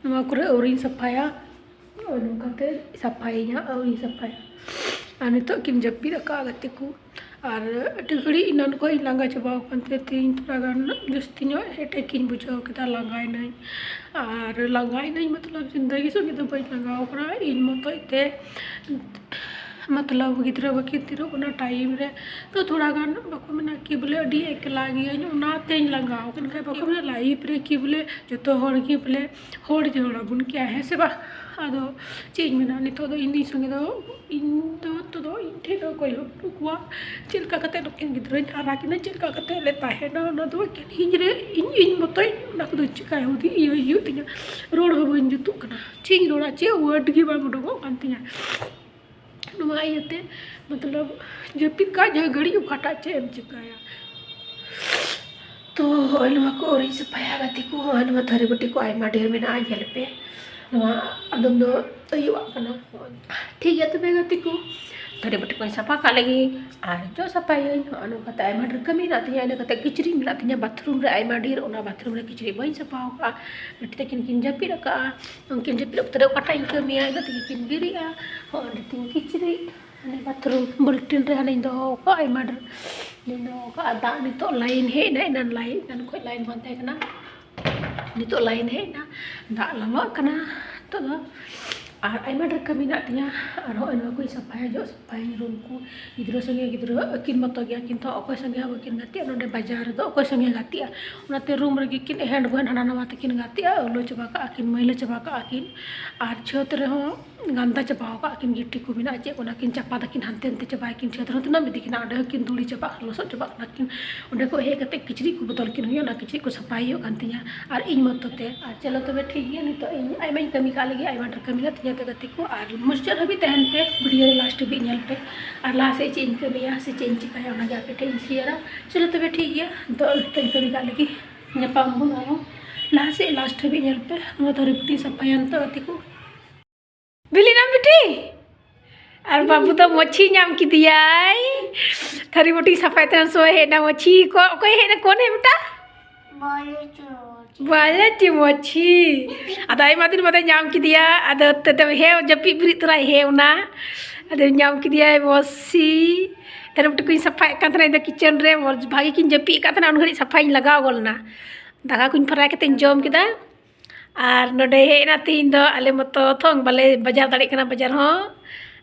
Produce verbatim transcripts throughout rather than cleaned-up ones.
ᱱᱚᱣᱟ ᱠᱚᱨᱮ ᱟᱹᱣᱨᱤᱧ ᱥᱟᱯᱷᱟᱭᱟ᱾ ᱱᱚᱜᱼᱚᱭ ᱱᱚᱝᱠᱟᱛᱮ ᱥᱟᱯᱷᱟᱭᱟᱹᱧ ᱦᱟᱸᱜ, ᱟᱹᱣᱨᱤᱧ ᱥᱟᱯᱷᱟᱭᱟ᱾ ᱟᱨ ᱱᱤᱛᱚᱜ ᱠᱤᱱ ᱡᱟᱹᱯᱤᱫ ᱟᱠᱟᱫᱼᱟ ᱜᱟᱛᱮ ᱠᱚ᱾ ᱟᱨ ᱟᱹᱰᱤ ᱜᱷᱟᱹᱲᱤᱡ ᱮᱱᱟᱱ ᱠᱷᱚᱱ ᱤᱧ ᱞᱟᱸᱜᱟ ᱪᱟᱵᱟᱣ ᱟᱠᱟᱱ ᱛᱮ ᱛᱮᱦᱮᱧ ᱛᱷᱚᱲᱟ ᱜᱟᱱ ᱡᱟᱹᱥᱛᱤ ᱧᱚᱜ headache ᱤᱧ ᱵᱩᱡᱷᱟᱹᱣ ᱠᱮᱫᱟ, ᱞᱟᱸᱜᱟᱭᱱᱟᱹᱧ᱾ ᱟᱨ ᱞᱟᱸᱜᱟᱭᱱᱟᱹᱧ ᱢᱚᱛᱞᱚᱵ ᱡᱤᱱᱫᱮᱜᱤ ᱥᱚᱸᱜᱮ ᱫᱚ ᱵᱟᱹᱧ ᱞᱟᱸᱜᱟᱣ ᱠᱟᱱᱟ, ᱤᱧ ᱢᱚᱛᱚᱡ ᱛᱮ ᱢᱚᱛᱞᱚᱵ ᱜᱤᱫᱽᱨᱟᱹ ᱵᱟᱹᱠᱤᱱ ᱛᱤᱨᱚᱜ ᱠᱟᱱᱟ time ᱨᱮ, ᱛᱚ ᱛᱷᱚᱲᱟ ᱜᱟᱱ ᱵᱟᱠᱚ ᱢᱮᱱᱟ ᱠᱤ ᱵᱚᱞᱮ ᱟᱹᱰᱤ ᱮᱠᱞᱟ ᱜᱤᱭᱟᱹᱧ, ᱚᱱᱟᱛᱮᱧ ᱞᱟᱸᱜᱟᱣ ᱠᱟᱱ ᱠᱷᱟᱡ ᱵᱟᱠᱚ ᱢᱮᱱᱟ life ᱨᱮ ᱠᱤ ᱵᱚᱞᱮ ᱡᱚᱛᱚ ᱦᱚᱲ ᱜᱮ ᱵᱚᱞᱮ ᱦᱚᱲ ᱡᱟᱹᱨᱩᱲ ᱟᱵᱚᱱ ᱠᱮᱭᱟ, ᱦᱮᱸ ᱥᱮ ᱵᱟᱝ? ᱟᱫᱚ ᱪᱮᱫ ᱤᱧ ᱢᱮᱱᱟ, ᱱᱤᱛᱚᱜ ᱫᱚ ᱤᱧ ᱫᱚ ᱤᱧ ᱥᱚᱸᱜᱮ ᱫᱚ ᱤᱧ ᱫᱚ ᱱᱤᱛᱚᱜ ᱫᱚ ᱤᱧ ᱴᱷᱮᱡ ᱫᱚ ᱚᱠᱚᱭ ᱦᱚᱸ ᱵᱟᱹᱱᱩᱜ ᱠᱚᱣᱟ᱾ ᱪᱮᱫ ᱞᱮᱠᱟ ᱠᱟᱛᱮ ᱱᱩᱠᱤᱱ ᱜᱤᱫᱽᱨᱟᱹᱧ ᱦᱟᱨᱟ ᱠᱤᱱᱟ, ᱪᱮᱫ ᱞᱮᱠᱟ ᱠᱟᱛᱮ ᱞᱮ ᱛᱟᱦᱮᱱᱟ, ᱚᱱᱟ ᱫᱚ ᱮᱠᱮᱱ ᱤᱧ ᱨᱮ ᱤᱧ ᱤᱧ ᱢᱚᱛᱚᱡ ᱚᱱᱟ ᱠᱚᱫᱚ ᱪᱤᱠᱟᱹᱭ ᱦᱩᱫᱤ ᱤᱭᱟᱹ ᱦᱩᱭᱩᱜ ᱛᱤᱧᱟ᱾ ᱨᱚᱲ ᱦᱚᱸ ᱵᱟᱹᱧ ᱡᱩᱛᱩᱜ ᱠᱟᱱᱟ, ᱪᱮᱫ ᱤᱧ ᱨᱚᱲᱟ, ᱪᱮᱫ word ᱜᱮ ᱵᱟᱝ ᱩᱰᱩᱠᱚᱜ ᱠᱟᱱ ᱛᱤᱧᱟ᱾ ᱱᱚᱣᱟ ᱤᱭᱟᱹᱛᱮ ᱢᱚᱛᱞᱚᱵ ᱡᱟᱹᱯᱤᱫ ᱠᱟᱜ ᱡᱟᱦᱟᱸ ᱜᱷᱟᱹᱲᱤᱡ ᱚᱠᱟᱴᱟᱜ ᱪᱮᱫ ᱮᱢ ᱪᱤᱠᱟᱹᱭᱟ᱾ ᱛᱚ ᱦᱚᱸᱜᱼᱚᱭ ᱱᱚᱣᱟ ᱠᱚ ᱟᱹᱣᱨᱤᱧ ᱥᱟᱯᱷᱟᱭᱟ ᱜᱟᱛᱮ ᱠᱚ, ᱦᱚᱸᱜᱼᱚᱭ ᱱᱚᱣᱟ ᱛᱷᱟᱹᱨᱤ ᱵᱟᱹᱴᱤ ᱠᱚ ᱟᱭᱢᱟ ᱰᱷᱮᱨ ᱢᱮᱱᱟᱜᱼᱟ, ᱧᱮᱞ ᱯᱮ᱾ ᱱᱚᱣᱟ ᱟᱫᱚᱢ ᱫᱚ ᱟᱹᱭᱩᱵᱟᱜ ᱠᱟᱱᱟ᱾ ᱴᱷᱤᱠ ᱜᱮᱭᱟ ᱛᱚᱵᱮ ᱜᱟᱛᱮ ᱠᱚ, ᱛᱷᱟᱹᱨᱤ ᱵᱟᱹᱴᱤ ᱠᱚᱧ ᱥᱟᱯᱷᱟ ᱠᱟᱜ ᱞᱮᱜᱮ ᱟᱨ ᱡᱚᱜ ᱥᱟᱯᱷᱟᱭᱟᱹᱧ᱾ ᱦᱚᱸᱜᱼᱚ ᱱᱚᱝᱠᱟᱛᱮ ᱟᱭᱢᱟ ᱰᱷᱮᱨ ᱠᱟᱹᱢᱤ ᱦᱮᱱᱟᱜ ᱛᱤᱧᱟᱹ, ᱤᱱᱟᱹ ᱠᱟᱛᱮ ᱠᱤᱪᱨᱤᱡ ᱢᱮᱱᱟᱜ ᱛᱤᱧᱟᱹ ᱵᱟᱛᱷᱨᱩᱢ ᱨᱮ ᱟᱭᱢᱟ ᱰᱷᱮᱨ, ᱚᱱᱟ ᱵᱟᱛᱷᱨᱩᱢ ᱨᱮ ᱠᱤᱪᱨᱤᱡ ᱵᱟᱹᱧ ᱥᱟᱯᱷᱟ ᱟᱠᱟᱫᱼᱟ᱾ ᱵᱤᱴᱤ ᱛᱟᱹᱠᱤᱱ ᱠᱤᱱ ᱡᱟᱹᱯᱤᱫ ᱟᱠᱟᱫᱼᱟ, ᱩᱱᱠᱤᱱ ᱡᱟᱹᱯᱤᱫ ᱚᱠᱛᱚ ᱨᱮ ᱚᱠᱟᱴᱟᱜ ᱤᱧ ᱠᱟᱹᱢᱤᱭᱟ, ᱤᱱᱟᱹ ᱛᱮᱜᱮ ᱠᱤᱱ ᱵᱮᱨᱮᱫᱼᱟ᱾ ᱦᱚᱸ ᱚᱸᱰᱮ ᱛᱤᱧ ᱠᱤᱪᱨᱤᱡ, ᱦᱟᱱᱮ ᱵᱟᱛᱷᱨᱩᱢ ᱵᱟᱹᱞᱴᱤᱱ ᱨᱮ ᱦᱟᱱᱮᱧ ᱫᱚᱦᱚ ᱟᱠᱟᱫᱼᱟ, ᱟᱭᱢᱟ ᱰᱷᱮᱨ ᱞᱤᱧ ᱫᱚᱦᱚ ᱟᱠᱟᱫᱼᱟ᱾ ᱫᱟᱜ ᱱᱤᱛᱚᱜ line ᱦᱮᱡ ᱮᱱᱟ, ᱮᱱᱟᱱ line ᱮᱱᱟᱱ ᱠᱷᱚᱱ line ᱵᱟᱝ ᱛᱟᱦᱮᱸ ᱠᱟᱱᱟ, ᱱᱤᱛᱚᱜ line ᱦᱮᱡ ᱮᱱᱟ, ᱫᱟᱜ ᱞᱚᱞᱚᱜ ᱠᱟᱱᱟ ᱱᱤᱛᱚᱜ ᱫᱚ᱾ ᱟᱨ ᱟᱭᱢᱟ ᱰᱷᱮᱨ ᱠᱟᱹᱢᱤ ᱢᱮᱱᱟᱜ ᱛᱤᱧᱟᱹ, ᱟᱨ ᱦᱚᱸᱜᱼᱚᱭ ᱱᱚᱣᱟ ᱠᱚᱧ ᱥᱟᱯᱷᱟᱭᱟ, ᱡᱚᱜ ᱥᱟᱯᱷᱟᱭᱟᱹᱧ, room ᱠᱚ᱾ ᱜᱤᱫᱽᱨᱟᱹ ᱥᱚᱸᱜᱮ ᱜᱤᱫᱽᱨᱟᱹ ᱟᱹᱠᱤᱱ ᱢᱚᱛᱚ ᱜᱮᱭᱟ ᱠᱤᱱ, ᱛᱚ ᱚᱠᱚᱭ ᱥᱚᱸᱜᱮ ᱦᱚᱸ ᱵᱟᱹᱠᱤᱱ ᱜᱟᱛᱮᱜᱼᱟ᱾ ᱱᱚᱰᱮ ᱵᱟᱡᱟᱨ ᱨᱮᱫᱚ ᱚᱠᱚᱭ ᱥᱚᱸᱜᱮ ᱜᱟᱛᱮᱜᱼᱟ, ᱚᱱᱟᱛᱮ room ᱨᱮᱜᱮ ᱠᱤᱱ ᱮᱦᱮᱱ ᱜᱚᱦᱮᱱ ᱦᱟᱱᱟ ᱱᱟᱣᱟ ᱛᱮᱠᱤᱱ ᱜᱟᱛᱮᱜᱼᱟ, ᱟᱹᱣᱞᱟᱹ ᱪᱟᱵᱟ ᱠᱟᱜᱼᱟ ᱠᱤᱱ, ᱢᱟᱹᱭᱞᱟᱹ ᱪᱟᱵᱟ ᱠᱟᱜᱼᱟ ᱠᱤᱱ᱾ ᱟᱨ ᱪᱷᱟᱹᱛ ᱨᱮᱦᱚᱸ ᱜᱟᱱᱫᱟ ᱪᱟᱵᱟᱣ ᱠᱟᱜᱼᱟ ᱠᱤᱱ, ᱜᱤᱴᱤ ᱠᱚ ᱢᱮᱱᱟᱜᱼᱟ, ᱪᱮᱫ ᱠᱚ, ᱚᱱᱟ ᱠᱤᱱ ᱪᱟᱯᱟᱫᱟ ᱠᱤᱱ, ᱦᱟᱱᱛᱮ ᱱᱟᱛᱮ ᱪᱟᱵᱟᱭ ᱠᱤᱱ, ᱪᱷᱟᱹᱛ ᱨᱮᱦᱚᱸ ᱛᱤᱱᱟᱹᱜ ᱮᱢ ᱤᱫᱤ ᱠᱤᱱᱟ, ᱚᱸᱰᱮ ᱦᱚᱸ ᱠᱤᱱ ᱫᱷᱩᱲᱤ ᱪᱟᱵᱟᱜ, ᱞᱚᱥᱚᱫ ᱪᱟᱵᱟᱜ ᱠᱟᱱᱟ ᱠᱤᱱ᱾ ᱚᱸᱰᱮ ᱠᱷᱚᱱ ᱦᱮᱡ ᱠᱟᱛᱮ ᱠᱤᱪᱨᱤᱡ ᱠᱚ ᱵᱚᱫᱚᱞ ᱠᱤᱱ ᱦᱩᱭᱩᱜᱼᱟ, ᱚᱱᱟ ᱠᱤᱪᱨᱤᱡ ᱠᱚ ᱥᱟᱯᱷᱟᱭ ᱦᱩᱭᱩᱜ ᱠᱟᱱ ᱛᱤᱧᱟ᱾ ᱟᱨ ᱤᱧ ᱢᱚᱛᱚ ᱛᱮ, ᱟᱨ ᱪᱚᱞᱚ ᱛᱚᱵᱮ ᱴᱷᱤᱠ ᱜᱮᱭᱟ, ᱱᱤᱛᱚᱜ ᱤᱧ ᱟᱭᱢᱟᱧ ᱠᱟᱹᱢᱤ ᱠᱟᱜ ᱞᱟᱹᱜᱤᱫ, ᱟᱭᱢᱟ ᱰᱷᱮᱨ ᱠᱟᱹᱢᱤ ᱢᱮᱱᱟᱜ ᱛᱤᱧᱟ ᱛᱚ ᱜᱟᱛᱮ ᱠᱚ, ᱟᱨ ᱢᱩᱪᱟᱹᱫ ᱦᱟᱹᱵᱤᱡ ᱛᱟᱦᱮᱱ ᱯᱮ, video ᱨᱮ last ᱦᱟᱹᱵᱤᱡ ᱧᱮᱞ ᱯᱮ, ᱟᱨ ᱞᱟᱦᱟ ᱥᱮᱫ ᱪᱮᱫ ᱤᱧ ᱠᱟᱹᱢᱤᱭᱟ ᱥᱮ ᱪᱮᱫ ᱤᱧ ᱪᱤᱠᱟᱹᱭᱟ, ᱚᱱᱟᱜᱮ ᱟᱯᱮ ᱴᱷᱮᱱ ᱤᱧ share ᱟ᱾ ᱪᱚᱞᱚ ᱛᱚᱵᱮ ᱴᱷᱤᱠ ᱜᱮᱭᱟ, ᱱᱤᱛᱚᱜ ᱤᱧ ᱠᱟᱹᱢᱤ ᱠᱟᱜ ᱞᱟᱹᱜᱤᱫ, ᱧᱟᱯᱟᱢ ᱟᱵᱚᱱ ᱟᱨᱦᱚᱸ ᱞᱟᱦᱟ ᱥᱮᱫ, last ᱦᱟᱹᱵᱤᱡ ᱧᱮᱞ ᱯᱮ᱾ ᱱᱚᱣᱟ ᱛᱷᱟᱹᱨᱤ ᱵᱟᱹᱴᱤ ᱥᱟᱯᱷᱟᱭᱟ ᱱᱤᱛᱚᱜ ᱜᱟᱛᱮ ᱠᱚ᱾ ᱵᱤᱞᱤᱱᱟᱢ ᱵᱤᱴᱤ? ᱟᱨ ᱵᱟᱹᱵᱩ ᱫᱚ ᱢᱟᱹᱪᱷᱤ ᱧᱟᱢ ᱠᱮᱫᱮᱭᱟᱭ᱾ ᱛᱷᱟᱹᱨᱤ ᱵᱟᱹᱴᱤ ᱥᱟᱯᱷᱟᱭ ᱛᱟᱦᱮᱱ ᱥᱚᱢᱚᱭ ᱦᱮᱡ ᱮᱱᱟ ᱢᱟᱹᱪᱷᱤ ᱠᱚ᱾ ᱚᱠᱚᱭ ᱦᱮᱡ ᱮᱱᱟ? ᱠᱚᱱ ᱦᱮᱡ ᱵᱮᱴᱟ? ᱵᱟᱞᱮ ᱴᱤ ᱢᱚᱪᱷᱤ᱾ ᱟᱫᱚ ᱟᱭᱢᱟ ᱫᱤᱱ ᱵᱟᱫᱮ ᱧᱟᱢ ᱠᱮᱫᱮᱭᱟ᱾ ᱟᱫᱚ ᱛᱮᱫᱚ ᱦᱮᱸ, ᱡᱟᱹᱯᱤᱫ ᱵᱮᱨᱮᱫ ᱛᱚᱨᱟᱭ ᱦᱮᱸ ᱚᱱᱟ᱾ ᱟᱫᱚ ᱧᱟᱢ ᱠᱮᱫᱮᱭᱟᱭ ᱢᱚᱥᱤ᱾ ᱛᱟᱨᱯᱚᱨ ᱴᱩᱠᱩᱧ ᱥᱟᱯᱷᱟᱭᱮᱫ ᱠᱟᱱ ᱛᱟᱦᱮᱱᱟ ᱤᱧ ᱫᱚ ᱠᱤᱪᱮᱱ ᱨᱮ᱾ ᱵᱷᱟᱜᱮ ᱠᱤᱱ ᱡᱟᱹᱯᱤᱫ ᱟᱠᱟᱫ ᱛᱟᱦᱮᱱᱟ, ᱩᱱ ᱜᱷᱟᱹᱲᱤᱡ ᱥᱟᱯᱷᱟᱧ ᱞᱟᱜᱟᱣ ᱜᱚᱫ ᱞᱮᱱᱟ᱾ ᱫᱟᱠᱟ ᱠᱚᱧ ᱯᱷᱟᱨᱟᱭ ᱠᱟᱛᱮᱧ ᱡᱚᱢ ᱠᱮᱫᱟ᱾ ᱟᱨ ᱱᱚᱰᱮ ᱦᱮᱡ ᱮᱱᱟ ᱛᱤᱦᱤᱧ ᱫᱚ ᱟᱞᱮ ᱢᱚᱛᱚ ᱛᱷᱚᱝ ᱵᱟᱞᱮ ᱵᱟᱡᱟᱨ ᱫᱟᱲᱮᱭᱟᱜ ᱠᱟᱱᱟ ᱵᱟᱡᱟᱨ ᱦᱚᱸ᱾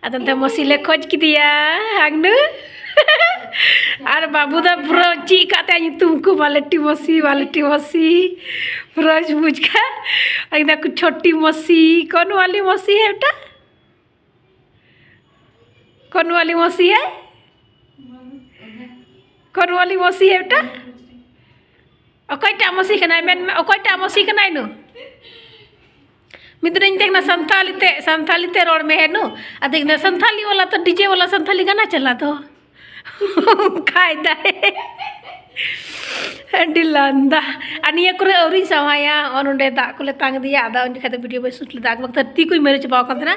ᱟᱫᱚ ᱱᱚᱛᱮ ᱢᱚᱥᱤ ᱞᱮ ᱠᱷᱚᱡᱽ ᱠᱮᱫᱮᱭᱟ, ᱦᱟᱝᱱᱩ᱾ ᱟᱨ ᱵᱟᱹᱵᱩ ᱫᱚ ᱯᱩᱨᱟᱹ ᱪᱮᱫ ᱠᱟᱜ ᱛᱟᱭᱟ ᱧᱩᱛᱩᱢ ᱠᱚ, ᱵᱟᱞᱮᱴᱤ ᱢᱚᱥᱤ, ᱵᱟᱞᱮᱴᱤ ᱢᱚᱥᱤ᱾ ᱯᱩᱨᱟᱹ ᱵᱩᱡᱽ ᱠᱟᱜ᱾ ᱟᱫᱚ ᱠᱚ ᱪᱷᱳᱴᱤ ᱢᱚᱥᱤ, ᱠᱚᱱ ᱣᱟᱞᱤ ᱢᱚᱥᱤ ᱦᱮ ᱵᱮᱴᱟ? ᱠᱚᱱ ᱣᱟᱞᱤ ᱢᱚᱥᱤ ᱦᱮ? ᱠᱚᱱ ᱣᱟᱞᱤ ᱢᱚᱥᱤ ᱦᱮ ᱵᱮᱴᱟ? ᱚᱠᱚᱭᱴᱟᱜ ᱢᱚᱥᱤ ᱠᱟᱱᱟᱭ? ᱢᱮᱱ ᱢᱮ, ᱚᱠᱚᱭᱴᱟᱜ ᱢᱚᱥᱤ ᱠᱟᱱᱟᱭ ᱱᱩ? ᱢᱤᱫ ᱫᱤᱱᱤᱧ ᱢᱮᱛᱟᱭ ᱠᱟᱱᱟ, "ᱥᱟᱱᱛᱟᱞᱤ ᱛᱮ, ᱥᱟᱱᱛᱟᱞᱤ ᱛᱮ ᱨᱚᱲ ᱢᱮ ᱦᱮ ᱱᱩ?" ᱟᱫᱚ ᱤᱧ ᱫᱚ, "ᱥᱟᱱᱛᱟᱞᱤ ᱣᱟᱞᱟ ᱛᱚ ᱰᱤᱡᱮ ᱣᱟᱞᱟ ᱥᱟᱱᱛᱟᱞᱤ ᱜᱟᱱᱟ ᱪᱟᱞᱟ ᱫᱚ ᱠᱷᱟᱭ ᱫᱟᱭ ᱟᱹᱰᱤ ᱞᱟᱸᱫᱟ᱾ ᱟᱨ ᱱᱤᱭᱟᱹ ᱠᱚᱨᱮ ᱟᱹᱣᱨᱤᱧ ᱥᱟᱶᱟᱭᱟ, ᱱᱚᱜᱼᱚ ᱱᱚᱸᱰᱮ ᱫᱟᱜ ᱠᱚᱞᱮ ᱛᱟᱝ ᱤᱫᱤᱭᱟ, ᱟᱫᱚ ᱩᱱ ᱡᱚᱠᱷᱟᱡ ᱫᱚ ᱵᱷᱤᱰᱤᱭᱳ ᱵᱟᱹᱧ ᱥᱩᱴ ᱞᱮᱫᱟ, ᱟᱨ ᱵᱟᱝ ᱛᱤ ᱠᱚᱧ ᱢᱟᱹᱨᱤ ᱪᱟᱵᱟᱣ ᱟᱠᱟᱱ ᱛᱟᱦᱮᱱᱟ᱾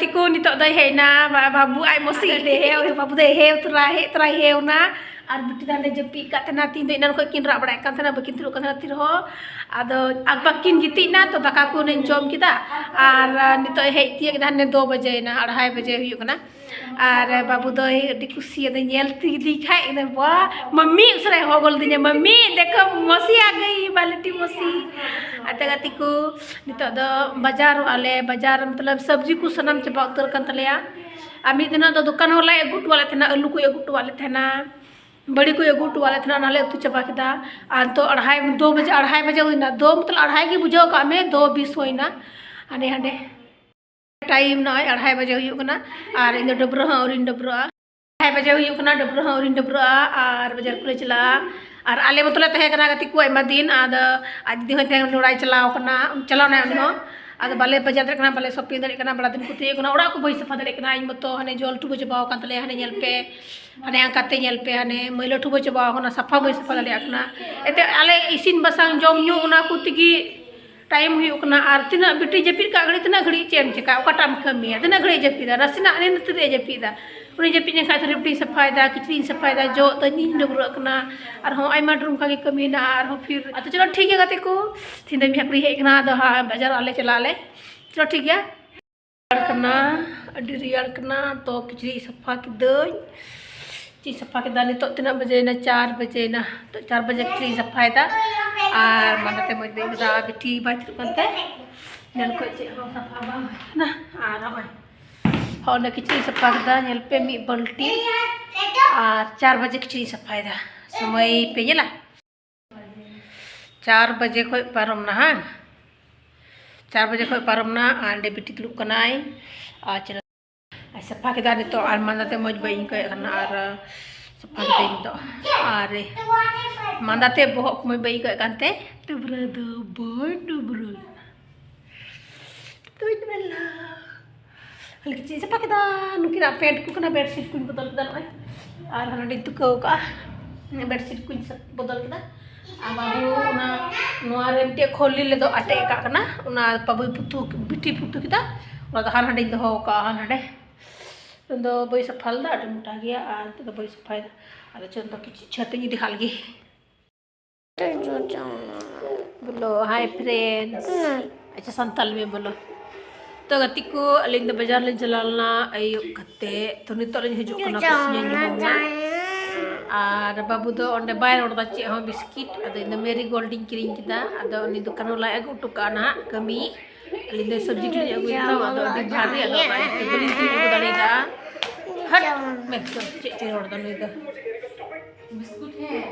ᱛᱤᱠᱩ ᱱᱤᱛᱚᱜ ᱫᱚᱭ ᱦᱮᱡ ᱮᱱᱟ, ᱵᱟ-, ᱵᱟᱹᱵᱩ ᱟᱡ ᱢᱚᱥᱤ ᱦᱮᱡ, ᱵᱟᱹᱵᱩ ᱫᱚᱭ ᱦᱮᱡ ᱩᱛᱟᱹᱨᱟ, ᱦᱮᱡ ᱛᱚᱨᱟᱭ ᱦᱮᱡ ᱮᱱᱟ᱾ ᱟᱨ ᱵᱤᱴᱤ ᱫᱚ ᱦᱟᱸᱰᱮ ᱡᱟᱹᱯᱤᱫ ᱠᱟᱜ ᱛᱟᱦᱮᱱᱟ, ᱛᱤᱦᱤᱧ ᱫᱚ ᱮᱱᱟᱱ ᱠᱷᱚᱡ ᱠᱤᱱ ᱨᱟᱜ ᱵᱟᱲᱟᱭᱮᱫ ᱠᱟᱱ ᱛᱟᱦᱮᱱᱟ, ᱵᱟᱹᱠᱤᱱ ᱫᱩᱲᱩᱵ ᱠᱟᱱ ᱛᱟᱦᱮᱱᱟ ᱛᱤ ᱨᱮᱦᱚᱸ᱾ ᱟᱫᱚ ᱟᱨ ᱵᱟᱹᱠᱤᱱ ᱜᱤᱛᱤᱡ ᱮᱱᱟ, ᱛᱚ ᱫᱟᱠᱟ ᱠᱚ ᱚᱱᱮᱧ ᱡᱚᱢ ᱠᱮᱫᱟ᱾ ᱟᱨ, ᱟᱨ ᱱᱤᱛᱚᱜ ᱦᱮᱡ ᱛᱤᱭᱟᱹᱜ ᱠᱮᱫᱟ, ᱦᱟᱱᱮ ᱫᱩ ᱵᱟᱡᱮ ᱮᱱᱟ, ᱟᱲᱦᱟᱭ ᱵᱟᱡᱮ ᱦᱩᱭᱩᱜ ᱠᱟᱱᱟ᱾ ᱟᱨ ᱵᱟᱹᱵᱩ ᱫᱚᱭ ᱟᱹᱰᱤ ᱠᱩᱥᱤ, ᱟᱫᱚ ᱧᱮᱞ ᱛᱤᱭᱟᱹᱜ ᱠᱷᱟᱡ ᱮᱠᱫᱚᱢ, "ᱵᱟ, ᱢᱟᱢᱢᱤ" ᱩᱥᱟᱹᱨᱟᱭ ᱦᱚᱦᱚ ᱜᱚᱫ ᱞᱤᱫᱤᱧᱟ, "ᱢᱟᱢᱢᱤ, ᱫᱮᱠᱷᱚ, ᱢᱚᱥᱤ ᱟ ᱜᱟᱭᱤ, ᱵᱟᱞᱮᱴᱤ ᱢᱚᱥᱤ᱾" ᱟᱨ ᱛᱚ ᱜᱟᱛᱮ ᱠᱚ, ᱱᱤᱛᱚᱜ ᱫᱚ ᱵᱟᱡᱟᱨᱚᱜᱼᱟ ᱞᱮ, ᱵᱟᱡᱟᱨ ᱢᱚᱛᱞᱚᱵ ᱥᱚᱵᱽᱡᱤ ᱠᱚ ᱥᱟᱱᱟᱢ ᱪᱟᱵᱟ ᱩᱛᱟᱹᱨ ᱠᱟᱱ ᱛᱟᱞᱮᱭᱟ᱾ ᱟᱨ ᱢᱤᱫ ᱫᱤᱱ ᱫᱚ ᱫᱚᱠᱟᱱ ᱦᱚᱸ ᱞᱮ ᱟᱹᱜᱩ ᱦᱚᱴᱚ ᱟᱫ ᱞᱮ ᱛᱟᱦᱮᱱᱟ, ᱟᱹᱞᱩ ᱠᱚᱭ ᱟᱹᱜᱩ ᱦᱚᱴᱚ ᱟᱫ ᱞᱮ ᱛᱟᱦᱮᱱᱟ, ᱵᱟᱹᱲᱤ ᱠᱚᱭ ᱟᱹᱜᱩ ᱦᱚᱴᱚ ᱟᱫ ᱞᱮ ᱛᱟᱦᱮᱱᱟ, ᱚᱱᱟ ᱞᱮ ᱩᱛᱩ ᱪᱟᱵᱟ ᱠᱮᱫᱟ᱾ ᱟᱨ ᱱᱤᱛᱚᱜ ᱟᱲᱦᱟᱭ, ᱫᱩ ᱵᱟᱡᱮ, ᱟᱲᱦᱟᱭ ᱵᱟᱡᱮ ᱦᱩᱭᱱᱟ, ᱫᱩ ᱢᱚᱛᱞᱚᱵ ᱟᱲᱦᱟᱭ ᱜᱮ ᱵᱩᱡᱷᱟᱹᱣ ᱠᱟᱜ ᱢᱮ, ᱫᱩ ᱵᱤᱥ ᱦᱩᱭᱱᱟ᱾ ᱦᱟᱸᱰᱮ ᱦᱟᱸᱰᱮ ᱴᱟᱭᱤᱢ ᱱᱚᱜᱼᱚᱭ ᱟᱲᱦᱟᱭ ᱵᱟᱡᱮ ᱦᱩᱭᱩᱜ ᱠᱟᱱᱟ, ᱟᱨ ᱤᱧ ᱫᱚ ᱰᱟᱹᱵᱽᱨᱟᱹ ᱦᱚᱸ ᱟᱹᱣᱨᱤᱧ ᱰᱟᱹᱵᱽᱨᱟᱹᱜᱼᱟ᱾ ᱟᱲᱦᱟᱭ ᱵᱟᱡᱮ ᱦᱩᱭᱩᱜ ᱠᱟᱱᱟ, ᱰᱟᱹᱵᱽᱨᱟᱹ ᱦᱚᱸ ᱟᱹᱣᱨᱤᱧ ᱰᱟᱹᱵᱽᱨᱟᱹᱜᱼᱟ, ᱟᱨ ᱵᱟᱡᱟᱨ ᱠᱚᱞᱮ ᱪᱟᱞᱟᱜᱼᱟ᱾ ᱟᱨ ᱟᱞᱮ ᱢᱚᱛᱚ ᱞᱮ ᱛᱟᱦᱮᱸ ᱠᱟᱱᱟ ᱜᱟᱛᱮ ᱠᱚ ᱟᱭᱢᱟ ᱫᱤᱱ, ᱟᱫᱚ ᱟᱡ ᱫᱤᱫᱤ ᱦᱚᱸᱭ ᱛᱟᱦᱮᱸ ᱠᱟᱱᱟ, ᱚᱲᱟᱜ ᱮ ᱪᱟᱞᱟᱣ ᱠᱟᱱᱟ, ᱪᱟᱞᱟᱣ ᱱᱟᱭ ᱩᱱᱤ ᱦᱚᱸ᱾ ᱟᱫᱚ ᱵᱟᱞᱮ ᱵᱟᱡᱟᱨ ᱫᱟᱲᱮᱭᱟᱜ ᱠᱟᱱᱟ, ᱵᱟᱞᱮ ᱥᱚᱯᱤᱝ ᱫᱟᱲᱮᱭᱟᱜ ᱠᱟᱱᱟ, ᱵᱟᱲᱟ ᱫᱤᱱ ᱠᱚ ᱛᱤᱭᱟᱹᱜ ᱠᱟᱱᱟ, ᱚᱲᱟᱜ ᱠᱚ ᱵᱟᱹᱧ ᱥᱟᱯᱷᱟ ᱫᱟᱲᱮᱭᱟᱜ ᱠᱟᱱᱟ, ᱤᱧ ᱢᱚᱛᱚ ᱦᱟᱱᱮ ᱡᱚᱞ ᱴᱩᱵᱟᱹ ᱪᱟᱵᱟᱣ ᱟᱠᱟᱱ ᱛᱟᱞᱮᱭᱟ, ᱦᱟᱱᱮ ᱧᱮᱞ ᱯᱮ, ᱦᱟᱱᱮ ᱦᱟᱱᱠᱟᱛᱮ ᱧᱮᱞ ᱯᱮ, ᱦᱟᱱᱮ ᱢᱟᱹᱭᱞᱟᱹ ᱴᱩᱵᱟᱹ ᱪᱟᱵᱟᱣ ᱟᱠᱟᱱᱟ, ᱥᱟᱯᱷᱟ ᱵᱟᱹᱧ ᱥᱟᱯᱷᱟ ᱫᱟᱲᱮᱭᱟᱜ ᱠᱟᱱᱟ᱾ ᱮᱱᱛᱮ ᱟᱞᱮ ᱤᱥᱤᱱ ᱵᱟᱥᱟᱝ ᱡᱚᱢ ᱧᱩ ᱚᱱᱟ ᱠᱚ ᱛᱮᱜᱮ ᱴᱟᱭᱤᱢ ᱦᱩᱭᱩᱜ ᱠᱟᱱᱟ᱾ ᱟᱨ ᱛᱤᱱᱟᱹᱜ ᱵᱤᱴᱤ ᱡᱟᱹᱯᱤᱫ ᱠᱟᱜ ᱜᱷᱟᱹᱲᱤᱡ, ᱛᱤᱱᱟᱹᱜ ᱜᱷᱟᱹᱲᱤᱡ ᱪᱮᱫ ᱮᱢ ᱪᱮᱠᱟᱭᱟ, ᱚᱠᱟᱴᱟᱜ ᱮᱢ ᱠᱟᱹᱢᱤᱭᱟ, ᱛᱤᱱᱟᱹᱜ ᱜᱷᱟᱹᱲᱤᱡ ᱮ ᱡᱟᱹᱯᱤᱫᱟ, ᱱᱟᱥᱮᱱᱟᱜ ᱱᱤᱱ ᱛᱤᱱᱟᱹᱜ ᱮ ᱡᱟᱹᱯᱤᱫᱟ᱾ ᱩᱱᱤ ᱡᱟᱹᱯᱤᱫ ᱞᱮᱱᱠᱷᱟᱱ ᱛᱷᱚᱨᱮ ᱵᱟᱹᱴᱤᱧ ᱥᱟᱯᱷᱟᱭᱮᱫᱟ, ᱠᱤᱪᱨᱤᱡ ᱤᱧ ᱥᱟᱯᱷᱟᱭᱮᱫᱟ, ᱡᱚᱜ ᱫᱟᱹᱧ, ᱤᱧ ᱰᱟᱹᱵᱽᱨᱟᱹᱜ ᱠᱟᱱᱟ, ᱟᱨᱦᱚᱸ ᱟᱭᱢᱟ ᱰᱷᱮᱨ ᱚᱱᱠᱟ ᱜᱮ ᱠᱟᱹᱢᱤ ᱦᱮᱱᱟᱜᱼᱟ᱾ ᱟᱨᱦᱚᱸ ᱯᱷᱤᱨ ᱟᱫᱚ ᱪᱚᱞᱚ ᱴᱷᱤᱠ ᱜᱮᱭᱟ ᱜᱟᱛᱮ ᱠᱚ, ᱛᱮᱦᱮᱧ ᱫᱚ ᱢᱤᱭᱟᱝ ᱠᱩᱲᱤ ᱦᱮᱡ ᱠᱟᱱᱟ, ᱟᱫᱚ ᱦᱟᱸᱜ ᱵᱟᱡᱟᱨᱚᱜ ᱟᱞᱮ, ᱪᱟᱞᱟᱜ ᱟᱞᱮ᱾ ᱪᱚᱞᱚ ᱴᱷᱤᱠ ᱜᱮᱭᱟ᱾ ᱨᱮᱭᱟᱲ ᱠᱟᱱᱟ, ᱟᱹᱰᱤ ᱨᱮᱭᱟᱲ ᱠᱟᱱᱟ᱾ ᱛᱚ ᱠᱤᱪᱨᱤᱡ ᱥᱟᱯᱷᱟ ᱠᱤᱫᱟᱹᱧ, ᱠᱤᱪᱨᱤᱡ ᱥᱟᱯᱷᱟ ᱠᱮᱫᱟ᱾ ᱱᱤᱛᱚᱜ ᱛᱤᱱᱟᱹᱜ ᱵᱟᱡᱮᱭᱮᱱᱟ? ᱪᱟᱨ ᱵᱟᱡᱮᱭᱮᱱᱟ᱾ ᱛᱚ ᱪᱟᱨ ᱵᱟᱡᱮ ᱠᱤᱪᱨᱤᱡ ᱤᱧ ᱥᱟᱯᱷᱟᱭᱮᱫᱟ᱾ ᱟᱨ ᱢᱟᱱᱟᱛᱮ ᱢᱚᱡᱽ ᱵᱟᱹᱧ ᱟᱹᱭᱠᱟᱹᱣᱫᱟ, ᱵᱤᱴᱤ ᱵᱟᱭ ᱛᱤᱨᱩᱜ ᱠᱟᱱᱛᱮ ᱧᱮᱞ ᱠᱷᱚᱡ ᱪᱮᱫ ᱦᱚᱸ ᱥᱟᱯᱷᱟ ᱵᱟᱝ ᱦᱩᱭ ᱠᱟᱱᱟ᱾ ᱟᱨ ᱱᱚᱜᱼᱚᱭ ᱦᱚᱸ ᱚᱸᱰᱮ ᱠᱤᱪᱨᱤᱡ ᱥᱟᱯᱷᱟ ᱠᱮᱫᱟ᱾ ᱧᱮᱞ ᱯᱮ, ᱢᱤᱫ ᱵᱟᱹᱞᱴᱤ ᱟᱨ ᱪᱟᱨ ᱵᱟᱡᱮ ᱠᱤᱪᱨᱤᱡ ᱥᱟᱯᱷᱟᱭᱮᱫᱟ᱾ ᱥᱚᱢᱚᱭ ᱯᱮ ᱧᱮᱞᱟ, ᱪᱟᱨ ᱵᱟᱡᱮ ᱠᱷᱚᱡ ᱯᱟᱨᱚᱢ ᱱᱟ, ᱦᱟᱝ? ᱪᱟᱨ ᱵᱟᱡᱮ ᱠᱷᱚᱡ ᱯᱟᱨᱚᱢ ᱱᱟ, ᱟᱨ ᱚᱸᱰᱮ ᱵᱤᱴᱤ ᱫᱩᱲᱩᱵ ᱠᱟᱱᱟᱭ᱾ ᱟᱨ ᱪᱮᱫ ᱟᱨ ᱥᱟᱯᱷᱟ ᱠᱮᱫᱟ ᱱᱤᱛᱚᱜ, ᱟᱨ ᱢᱟᱸᱫᱟ ᱛᱮ ᱢᱚᱡᱽ ᱵᱟᱹᱧ ᱟᱹᱭᱠᱟᱹᱣᱮᱫ ᱠᱟᱱᱟ, ᱟᱨ ᱥᱟᱯᱷᱟ ᱠᱮᱫᱟᱹᱧ ᱱᱤᱛᱚᱜ᱾ ᱟᱨ ᱢᱟᱸᱫᱟ ᱛᱮ ᱵᱚᱦᱚᱜ ᱠᱚ ᱢᱚᱡᱽ ᱵᱟᱹᱧ ᱟᱹᱭᱠᱟᱹᱣᱮᱫ ᱠᱟᱱᱛᱮ ᱰᱟᱹᱵᱽᱨᱟᱹ ᱫᱚ ᱵᱟᱹᱧ ᱰᱟᱹᱵᱽᱨᱟᱹ ᱞᱮᱱᱟ᱾ ᱛᱩᱧ ᱢᱮᱞᱟ᱾ ᱦᱟᱞᱠᱟ ᱪᱮᱫ ᱥᱟᱯᱷᱟ ᱠᱮᱫᱟ᱾ ᱱᱩᱠᱤᱱᱟᱜ ᱯᱮᱱᱴ ᱠᱚ ᱠᱟᱱᱟ, ᱵᱮᱰᱥᱤᱴ ᱠᱚᱧ ᱵᱚᱫᱚᱞ ᱠᱮᱫᱟ ᱱᱚᱜᱼᱚᱭ᱾ ᱟᱨ ᱦᱟᱱᱟᱰᱤᱧ ᱛᱩᱠᱟᱹᱣ ᱠᱟᱜᱼᱟ, ᱵᱮᱰᱥᱤᱴ ᱠᱚᱧ ᱥᱟ-, ᱵᱚᱫᱚᱞ ᱠᱮᱫᱟ᱾ ᱟᱨ ᱵᱟᱹᱵᱩ ᱚᱱᱟ, ᱱᱚᱣᱟ ᱨᱮ ᱢᱤᱫᱴᱮᱡ ᱠᱷᱚᱞᱤ ᱞᱮ ᱫᱚ ᱟᱴᱮᱫ ᱠᱟᱜ ᱠᱟᱱᱟ, ᱚᱱᱟ ᱵᱟᱹᱵᱩᱭ ᱯᱩᱛᱩ, ᱵᱤᱴᱤ ᱯᱩᱛᱩ ᱠᱮᱫᱟ, ᱚᱱᱟ ᱫᱚ ᱦᱟᱱ ᱦᱟᱸᱰᱮᱧ ᱫᱚᱦᱚ ᱠᱟᱜᱼᱟ, ᱦᱟᱱ ᱦᱟᱸᱰᱮ᱾ ᱤᱧ ᱫᱚ ᱵᱟᱹᱧ ᱥᱟᱯᱷᱟ ᱞᱮᱫᱟ, ᱟᱹᱰᱤ ᱢᱚᱴᱟ ᱜᱮᱭᱟ, ᱟᱨ ᱱᱤᱛᱚᱜ ᱫᱚ ᱵᱟᱹᱧ ᱥᱟᱯᱷᱟᱭᱮᱫᱟ᱾ ᱟᱫᱚ ᱪᱚᱞᱚ ᱱᱤᱛᱚᱜ ᱠᱤᱪᱷᱩ ᱪᱷᱟᱹᱛᱤᱧ ᱤᱫᱤ ᱠᱟᱜ ᱞᱮᱜᱮ᱾ ᱵᱚᱞᱚ, hi friends. ᱟᱪᱪᱷᱟ, ᱥᱟᱱᱛᱟᱞᱤ ᱢᱮ, ᱵᱚᱞᱚ᱾ ᱛᱚ ᱜᱟᱛᱮ ᱠᱚ, ᱟᱹᱞᱤᱧ ᱫᱚ ᱵᱟᱡᱟᱨ ᱞᱤᱧ ᱪᱟᱞᱟᱣ ᱞᱮᱱᱟ ᱟᱹᱭᱩᱵ ᱠᱟᱛᱮ᱾ ᱛᱚ ᱱᱤᱛᱚᱜ ᱞᱤᱧ ᱦᱤᱡᱩᱜ ᱠᱟᱱᱟ, ᱠᱩᱥᱤᱧ ᱧᱟᱢ ᱮᱱᱟ᱾ ᱟᱨ ᱵᱟᱹᱵᱩ ᱫᱚ ᱚᱸᱰᱮ ᱵᱟᱭ ᱨᱚᱲ ᱮᱫᱟ ᱪᱮᱫ ᱦᱚᱸ, ᱵᱤᱥᱠᱤᱴ᱾ ᱟᱫᱚ ᱤᱧ ᱫᱚ ᱢᱮᱨᱤ ᱜᱳᱞᱰ ᱤᱧ ᱠᱤᱨᱤᱧ ᱠᱮᱫᱟ᱾ ᱟᱫᱚ ᱩᱱᱤ ᱫᱚᱠᱟᱱ ᱵᱟᱞᱟᱭ ᱟᱹᱜᱩ ᱦᱚᱴᱚ ᱠᱟᱜᱼᱟ ᱱᱟᱦᱟᱜ ᱠᱟᱹᱢᱤ᱾ ᱟᱹᱞᱤᱧ ᱫᱚ ᱥᱚᱵᱽᱡᱤ ᱠᱚᱞᱤᱧ ᱟᱹᱜᱩᱭᱮᱫ ᱛᱟᱦᱮᱸ, ᱟᱫᱚ ᱟᱹᱰᱤ ᱵᱷᱟᱨᱤ, ᱟᱫᱚ ᱚᱱᱟ ᱤᱭᱟᱹᱛᱮ ᱵᱟᱹᱞᱤᱧ ᱛᱤᱸᱜᱩ ᱫᱟᱲᱮᱭᱟᱫᱟ᱾ ᱦᱟᱴ, ᱢᱮ ᱛᱚ, ᱪᱮᱫ ᱪᱚᱭ ᱨᱚᱲ ᱮᱫᱟ ᱱᱩᱭ ᱫᱚ᱾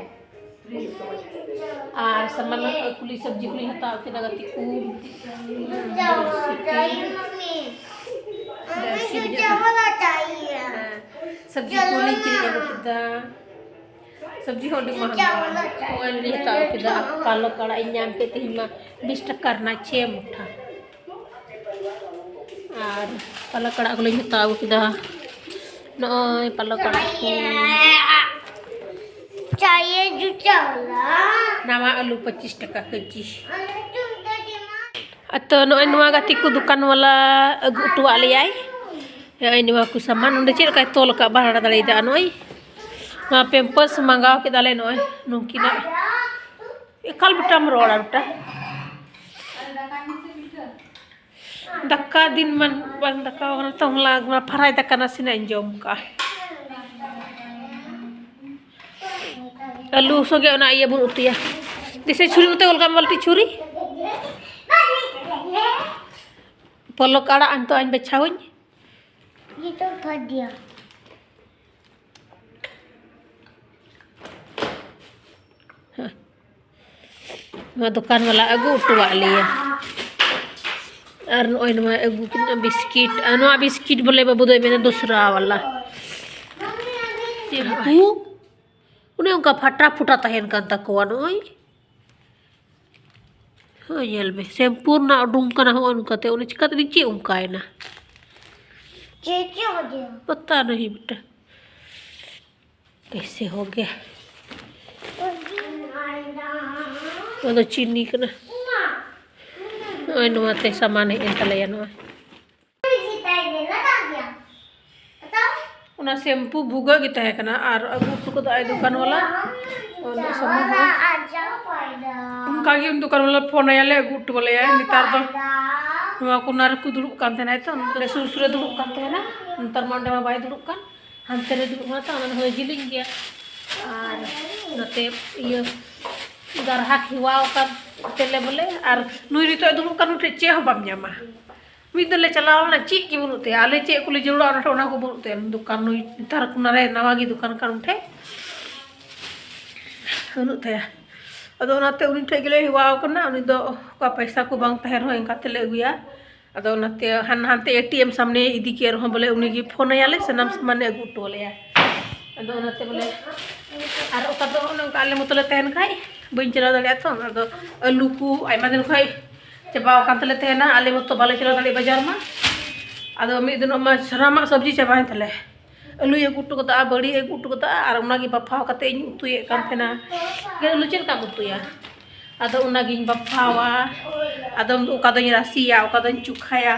ᱟᱨ ᱥᱟᱢᱟᱱ ᱠᱚ ᱠᱩᱞᱤ, ᱥᱚᱵᱽᱡᱤ ᱠᱚᱞᱤᱧ ᱦᱟᱛᱟᱣ ᱠᱮᱫᱟ ᱜᱟᱛᱮ ᱠᱚ᱾ ᱵᱮᱥᱤ ᱵᱩᱡᱷᱟᱹᱜ ᱠᱟᱱᱟ᱾ ᱦᱮᱸ, ᱥᱚᱵᱽᱡᱤ ᱠᱚᱞᱤᱧ ᱠᱤᱨᱤᱧ ᱟᱹᱜᱩ ᱠᱮᱫᱟ᱾ ᱥᱚᱵᱽᱡᱤ ᱦᱚᱸ ᱟᱹᱰᱤ ᱢᱚᱦᱚᱝᱜᱟ᱾ ᱱᱚᱜᱼᱚᱭ ᱞᱤᱧ ᱦᱟᱛᱟᱣ ᱠᱮᱫᱟ ᱯᱟᱞᱚᱠ ᱟᱲᱟᱜ, ᱤᱧ ᱧᱟᱢ ᱠᱮᱫ ᱛᱮᱦᱮᱧ ᱢᱟ ᱵᱤᱥ ᱴᱟᱠᱟ ᱨᱮᱱᱟᱜ ᱪᱷᱮ ᱢᱩᱴᱷᱟ᱾ ᱟᱨ ᱯᱟᱞᱚᱠ ᱟᱲᱟᱜ ᱠᱚᱞᱤᱧ ᱦᱟᱛᱟᱣ ᱟᱹᱜᱩ ᱠᱮᱫᱟ᱾ ᱱᱚᱜᱼᱚᱭ ᱯᱟᱞᱚᱠ ᱟᱲᱟᱜ ᱠᱚ᱾ चाहिए जो चावला। ᱱᱟᱣᱟ ᱟᱹᱞᱩ ᱯᱚᱸᱪᱤᱥ ᱴᱟᱠᱟ ᱠᱮᱡᱤ᱾ ᱟᱨ ᱛᱚ ᱱᱚᱜᱼᱚᱭ ᱱᱚᱣᱟ ᱜᱟᱛᱮ ᱠᱚ ᱫᱚᱠᱟᱱ ᱵᱟᱞᱟ ᱟᱹᱜᱩ ᱦᱚᱴᱚᱣᱟᱜ ᱞᱮᱭᱟᱭ᱾ ᱱᱚᱜᱼᱚᱭ ᱱᱚᱣᱟ ᱠᱚ ᱥᱟᱢᱟᱱ ᱱᱚᱰᱮ ᱪᱮᱫ ᱞᱮᱠᱟᱭ ᱛᱚᱞ ᱟᱠᱟᱫ, ᱵᱟᱭ ᱦᱟᱨᱟ ᱫᱟᱲᱮᱭᱟᱫᱟ᱾ ᱱᱚᱜᱼᱚᱭ ᱱᱚᱣᱟ ᱯᱮᱢᱯᱟᱥ ᱢᱟᱸᱜᱟᱣ ᱠᱮᱫᱟᱞᱮ, ᱱᱚᱜᱼᱚᱭ ᱱᱩᱝᱠᱤᱱᱟᱜ᱾ ᱮᱠᱟᱞ ᱵᱮᱴᱟᱢ ᱨᱚᱲᱟ ᱵᱮᱴᱟ᱾ ᱫᱟᱠᱟ ᱫᱤᱱ ᱢᱟ ᱵᱟᱝ ᱫᱟᱠᱟ ᱠᱟᱱᱟ ᱛᱚ, ᱦᱚᱞᱟ ᱚᱱᱟ ᱯᱷᱟᱨᱟᱭ ᱫᱟᱠᱟ ᱱᱟᱥᱮᱱᱟᱜ ᱤᱧ ᱡᱚᱢ ᱠᱟᱜᱼᱟ᱾ ᱟᱹᱞᱩ ᱥᱚᱸᱜᱮ ᱚᱱᱟ ᱤᱭᱟᱹ ᱵᱚᱱ ᱩᱛᱩᱭᱟ᱾ ᱫᱤᱥᱟᱹ ᱪᱷᱩᱨᱤ ᱱᱚᱛᱮ ᱚᱞ ᱠᱟᱜ ᱢᱮ, ᱵᱟᱹᱞᱴᱤ ᱪᱷᱩᱨᱤ᱾ ᱯᱚᱞᱚᱠ ᱟᱲᱟᱜ ᱱᱤᱛᱚᱜ ᱟᱧ ᱵᱟᱪᱷᱟᱣᱟᱹᱧ᱾ ᱱᱤᱛᱚᱜ ᱯᱷᱟᱹᱫᱤᱭᱟ᱾ ᱱᱚᱣᱟ ᱫᱚᱠᱟᱱ ᱵᱟᱞᱟ ᱟᱹᱜᱩ ᱦᱚᱴᱚᱣᱟᱜ ᱞᱮᱭᱟ᱾ ᱟᱨ ᱱᱚᱜᱼᱚᱭ ᱱᱚᱣᱟ ᱟᱹᱜᱩ ᱠᱮᱫᱟ ᱵᱤᱥᱠᱤᱴ᱾ ᱟᱨ ᱱᱚᱣᱟ ᱵᱤᱥᱠᱤᱴ ᱵᱚᱞᱮ ᱵᱟᱹᱵᱩ ᱫᱚᱭ ᱢᱮᱱᱟ ᱫᱚᱥᱨᱟ ᱵᱟᱞᱟ᱾ ᱪᱮᱫ ᱦᱚᱸ? ᱚᱱᱮ ᱚᱱᱠᱟ ᱯᱷᱟᱴᱟ ᱯᱷᱩᱴᱟ ᱛᱟᱦᱮᱱ ᱠᱟᱱ ᱛᱟᱠᱚᱣᱟ ᱱᱚᱜᱼᱚᱭ᱾ ᱦᱳᱭ, ᱧᱮᱞ ᱢᱮ, ᱥᱮᱢᱯᱩ ᱨᱮᱱᱟᱜ ᱩᱰᱩᱝ ᱠᱟᱱᱟ ᱦᱚᱸᱜᱼᱚ ᱱᱚᱝᱠᱟᱛᱮ᱾ ᱚᱱᱮ ᱪᱤᱠᱟᱹᱛᱮ ᱪᱮᱫ ᱚᱱᱠᱟᱭᱮᱱᱟ? ᱪᱮᱫ ᱪᱮᱫ ᱦᱚᱸ ᱵᱟᱝ᱾ ᱯᱟᱛᱟ ᱱᱟᱦᱤ ᱵᱮᱴᱟ᱾ ᱠᱮᱥᱮ ᱦᱳ ᱜᱮ? ᱱᱚᱣᱟ ᱫᱚ ᱪᱤᱱᱤ ᱠᱟᱱᱟ᱾ ᱱᱚᱜᱼᱚᱭ ᱱᱚᱣᱟᱛᱮ ᱥᱟᱢᱟᱱ ᱦᱮᱡ ᱮᱱ ᱛᱟᱞᱮᱭᱟ ᱱᱚᱜᱼᱚᱭ᱾ ᱚᱱᱟ ᱥᱮᱢᱯᱩ ᱵᱷᱩᱜᱟᱹᱜ ᱜᱮ ᱛᱟᱦᱮᱸ ᱠᱟᱱᱟ ᱟᱨ ᱟᱹᱜᱩ ᱦᱚᱴᱚ ᱠᱟᱫᱟᱭ ᱫᱚᱠᱟᱱ ᱵᱟᱞᱟ᱾ ᱚᱱᱟ ᱥᱟᱢᱟᱱ ᱦᱚᱸ ᱚᱱᱠᱟ ᱜᱮ ᱫᱚᱠᱟᱱ ᱵᱟᱞᱟ ᱯᱷᱳᱱ ᱟᱭᱟᱞᱮ, ᱟᱹᱜᱩ ᱦᱚᱴᱚ ᱟᱞᱮᱭᱟᱭ᱾ ᱱᱮᱛᱟᱨ ᱫᱚ ᱱᱚᱣᱟ ᱠᱚᱨᱱᱟᱨ ᱨᱮᱠᱚ ᱫᱩᱲᱩᱵ ᱠᱟᱱ ᱛᱟᱦᱮᱱᱟ, ᱛᱚ ᱱᱚᱛᱮ ᱥᱩᱨ ᱥᱩᱨ ᱨᱮ ᱫᱩᱲᱩᱵ ᱠᱟᱱ ᱛᱟᱦᱮᱱᱟ, ᱱᱮᱛᱟᱨ ᱢᱟ ᱚᱸᱰᱮ ᱢᱟ ᱵᱟᱭ ᱫᱩᱲᱩᱵ ᱠᱟᱱ, ᱦᱟᱱᱛᱮ ᱨᱮ ᱫᱩᱲᱩᱵ ᱠᱟᱱᱟ, ᱛᱚ ᱚᱱᱟ ᱫᱚ ᱦᱚᱭ ᱡᱤᱞᱤᱧ ᱜᱮᱭᱟ᱾ ᱟᱨ ᱱᱚᱛᱮ ᱤᱭᱟᱹ ᱜᱟᱨᱦᱟᱠ ᱦᱮᱣᱟ ᱟᱠᱟᱱ ᱛᱮᱞᱮ ᱵᱚᱞᱮ, ᱟᱨ ᱱᱩᱭ ᱱᱤᱛᱚᱜ ᱫᱩᱲᱩᱵ ᱠᱟᱱ ᱱᱩᱭ ᱴᱷᱮᱱ ᱪᱮᱫ ᱦᱚᱸ ᱵᱟᱢ ᱧᱟᱢᱟ᱾ ᱢᱤᱫ ᱫᱤᱱ ᱞᱮ ᱪᱟᱞᱟᱣ ᱞᱮᱱᱟ, ᱪᱮᱫ ᱜᱮ ᱵᱟᱹᱱᱩᱜ ᱛᱟᱭᱟ᱾ ᱟᱞᱮ ᱪᱮᱫ ᱠᱚᱞᱮ ᱡᱟᱹᱨᱩᱲᱟ, ᱚᱱᱟ ᱴᱷᱮᱱ ᱚᱱᱟ ᱠᱚ ᱵᱟᱹᱱᱩᱜ ᱛᱟᱭᱟ᱾ ᱫᱚᱠᱟᱱ ᱱᱩᱭ ᱱᱮᱛᱟᱨ ᱚᱱᱟᱨᱮ ᱱᱟᱣᱟ ᱜᱮ ᱫᱚᱠᱟᱱ ᱠᱟᱱ ᱩᱱ ᱴᱷᱮᱱ ᱵᱟᱹᱱᱩᱜ ᱛᱟᱭᱟ᱾ ᱟᱫᱚ ᱚᱱᱟᱛᱮ ᱩᱱᱤ ᱴᱷᱮᱱ ᱜᱮᱞᱮ ᱦᱮᱣᱟ ᱟᱠᱟᱱᱟ᱾ ᱩᱱᱤ ᱫᱚ ᱚᱠᱟ ᱯᱚᱭᱥᱟ ᱠᱚ ᱵᱟᱝ ᱛᱟᱦᱮᱱ ᱨᱮᱦᱚᱸ ᱮᱱᱠᱟ ᱛᱮᱞᱮ ᱟᱹᱜᱩᱭᱟ᱾ ᱟᱫᱚ ᱚᱱᱟᱛᱮ ᱦᱟᱱ-, ᱦᱟᱱᱛᱮ ᱮ ᱴᱤ ᱮᱢ ᱥᱟᱢᱱᱮ ᱤᱫᱤ ᱠᱮᱫ ᱨᱮᱦᱚᱸ ᱵᱚᱞᱮ ᱩᱱᱤ ᱜᱮ ᱯᱷᱳᱱ ᱟᱭᱟᱞᱮ, ᱥᱟᱱᱟᱢ ᱥᱟᱢᱟᱱᱮ ᱟᱹᱜᱩ ᱦᱚᱴᱚ ᱟᱞᱮᱭᱟ᱾ ᱟᱫᱚ ᱚᱱᱟᱛᱮ ᱵᱚᱞᱮ ᱟᱨ ᱚᱠᱟ ᱫᱚ ᱚᱱᱮ ᱚᱱᱠᱟ ᱟᱞᱮ ᱢᱚᱛᱚ ᱞᱮ ᱛᱟᱦᱮᱱ ᱠᱷᱟᱡ ᱵᱟᱹᱧ ᱪᱟᱞᱟᱣ ᱫᱟᱲᱮᱭᱟᱜᱼᱟ ᱛᱚ᱾ ᱟᱫᱚ ᱟᱹᱞᱩ ᱠᱚ ᱟᱭᱢᱟ ᱫᱤᱱ ᱠᱷᱚᱡ ᱪᱟᱵᱟᱣ ᱟᱠᱟᱱ ᱛᱟᱞᱮ ᱛᱟᱦᱮᱱᱟ, ᱟᱞᱮ ᱢᱚᱛᱚ ᱵᱟᱞᱮ ᱪᱟᱞᱟᱣ ᱫᱟᱲᱮᱭᱟᱜ ᱵᱟᱡᱟᱨ ᱢᱟ᱾ ᱟᱫᱚ ᱢᱤᱫ ᱫᱤᱱᱚᱜ ᱢᱟ ᱥᱟᱱᱟᱢᱟᱜ ᱥᱚᱵᱽᱡᱤ ᱪᱟᱵᱟᱭᱮᱱ ᱛᱟᱞᱮ᱾ ᱟᱹᱞᱩᱭ ᱟᱹᱜᱩ ᱦᱚᱴᱚ ᱠᱟᱫᱟ, ᱵᱟᱹᱲᱤ ᱟᱹᱜᱩ ᱦᱚᱴᱚ ᱠᱟᱫᱟ, ᱟᱨ ᱚᱱᱟᱜᱮ ᱵᱟᱯᱷᱟᱣ ᱠᱟᱛᱮ ᱤᱧ ᱩᱛᱩᱭᱮᱫ ᱠᱟᱱ ᱛᱟᱦᱮᱱᱟ᱾ ᱟᱹᱞᱩ ᱪᱮᱫ ᱞᱮᱠᱟᱢ ᱩᱛᱩᱭᱟ? ᱟᱫᱚ ᱚᱱᱟᱜᱤᱧ ᱵᱟᱯᱷᱟᱣᱟ᱾ ᱟᱫᱚ ᱚᱠᱟ ᱫᱚᱧ ᱨᱟᱥᱮᱭᱟ, ᱚᱠᱟ ᱫᱚᱧ ᱪᱚᱠᱷᱟᱭᱟ᱾